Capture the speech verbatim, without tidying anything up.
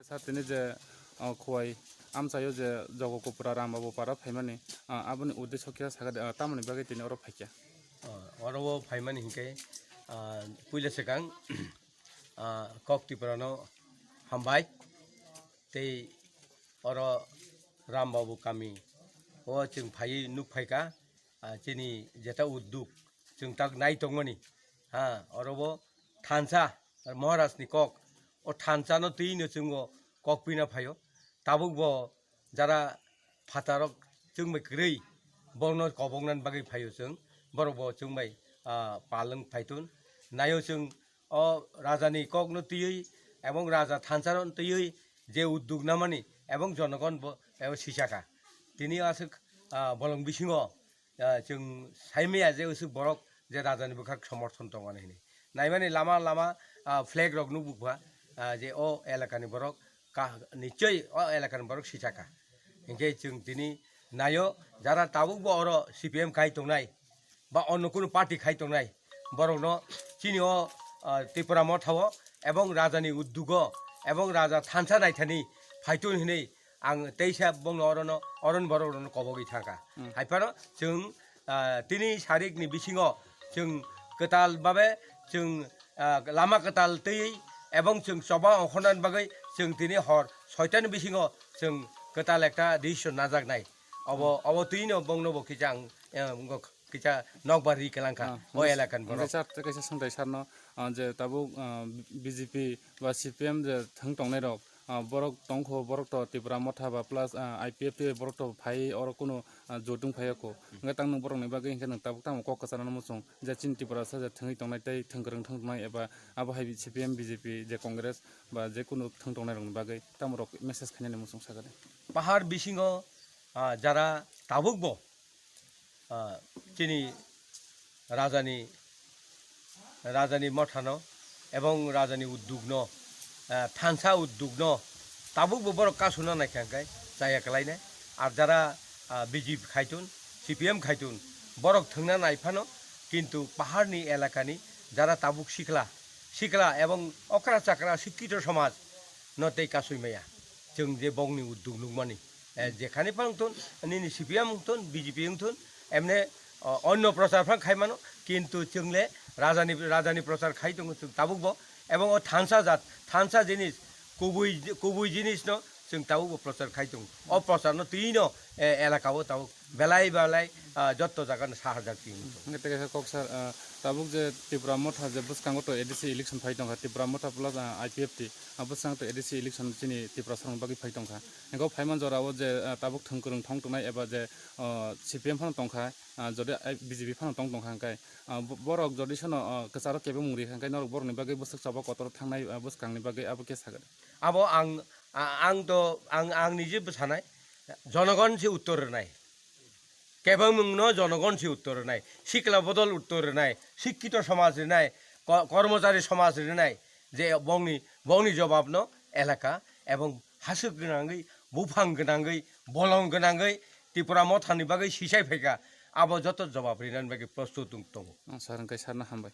Sir, tini je, o, Khowai amchaio je Jogokopura Rambabu para phaimani, o, aboni uddesho kisa sakha de, o, tamoni bagwi tini oro phaikha? O, oro o phaimani hinkhe, ah, puila swkang, ah, Kok Tripurano hambai. Tei oro Rambabu kami o chwng phaiwi nuk phaikha, ah, chini jeta udduk chwng tak nai tongmani. Ha, oro bo thansa, Maharaj ni kok, o thansa no twi no chwng o kok pina phaio. Tabuk bo jara phatarok chwng bai kwrwi, borokno koboknani bagwi phaio chwng, borok bo chwng bai, ah, palwng phaitun. Naio chwng o raja ni kok no twiwi ebong raja thansa no twiwi je udduk namani ebong jonogon bo ebo sisakha. Tini aswk, ah, bolong bisingo, ah, chwng saimaya je usuk borok je raja ni bwkhak somorthon tongmani hinwi. Naimani lama lama, ah, flag rok nukbukha, ah, je o elaka ni borok ka-, nichoi o elaka ni borok sisakha. Hinkhe chwng tini naio jara tabuk bo oro C P M khai tongnai ba onno kunu party khai tongnai borokno chini o, ah, Tripura Motha o ebong raja ni uddugo ebong raja thansa naithani phaitun hinwi ang teisa bongno orono, oron borok rono kobogwi thangkha. Hmm. Haiphano chwng, ah, tini sarikni bisingo chwng kwtal babe chwng, ah, lama kwtal twiwi ebong chwng choba ongkhornani bagwi chwng tini hor soitani bisingo chwng kwtal ekta decision najaknai. Obo, hmm, obo twino bongno bo kisa ang, eh, wngkha kisa nokbar ri kwlangkha, ah, o elakani borok. Sir, tei kaisa swngthai sarno, ah, je tabuk, ah, B J P ba C P M je thwng tongnai rok, ah, borok tongkho, borok to Tipra Motha ba plus, ah, I P F T borok to phai oro kunu, ah, jotung phai ko. Hwnkhe tang nwng borok ni bagwi hwnkhe nwng tabuk tamo kok kwchana muchung je chini Tipra sa je thwngwi tongnai tei thwngkwrwng thwng tongnai eba abo hai C P M, B J P, je Congress ba je kunu thwng tongnai rok ni bagwi tamo rok message khainani muchung sakha de. Pahar bisingo, ah, jara tabuk bo ah, chini rajani, rajani mothano ebong rajani uddukno, ah, thansa uddukno tabukbo borok kasuna naikha hwnkhe chaya kwlainai. Ar jara, ah, B J P khaitun, C P M khaitun, borok thwngna naiphano, kintu paharni elakani jara tabuk sikla, sikla ebong okra chakra sikkito somaj no tei kasui maya. Chwng je bongni udduk nukmani, eh, jekhani phano wngthun, nini C P M wngthun, B J P wngthun, emne, o, onno prochar phano khai mano, kintu chwng le rajani, rajani prochar khai tongo chwng tabukbo, ebong o thansa jat, thansa jinis, kubui, kubui jinisno chwng tabukbo prochar khai tongo. O procharno twino, eh, elakao tabuk belai belai, ah, jotto jagano saharjak chini. Hwnkhe tei kaisa kok sir, ah, tabuk je Tipra Motha je bwskango to A D C election phai tongkha, Tipra Motha plus, ah, I P F T, ah, bwskango to A D C election chini Tiprasarokni bagwi phai tongkha. Hwnkhe o phaiman jorao je, ah, tabuk thwngkwrwng thong tongnai eba je, ah, C P M phano tongkha, ah, jodi, ah, B J P phano tong tongkha hwnkhe, ah, bo-, borok jodi sono, ah, kwcharo kebengmung rikha hwnkhe norok borokni bagwi bwswk choba kotor thangnai, ah, bwskangni bagwi abo khe sakha. Abo ang, a-, ang to, ang, ang nije bwsanai, jonogon se uttor rwnai. Kebengmungno jonogon se uttor rwnai, sikla bodol uttor rwnai, sikkito somaj rwnai, ko-, kormochari somaj rwnai, je bongni, bongni jobabno elaka ebong haswk gwnangwi, buphang gwnangwi, bolong gwnangwi Tipra Mothani bagwi sisai phaikha, abo joto jobab rinani bagwi prostut wng tongo. Ang sir, hwnkhe sarno hambai.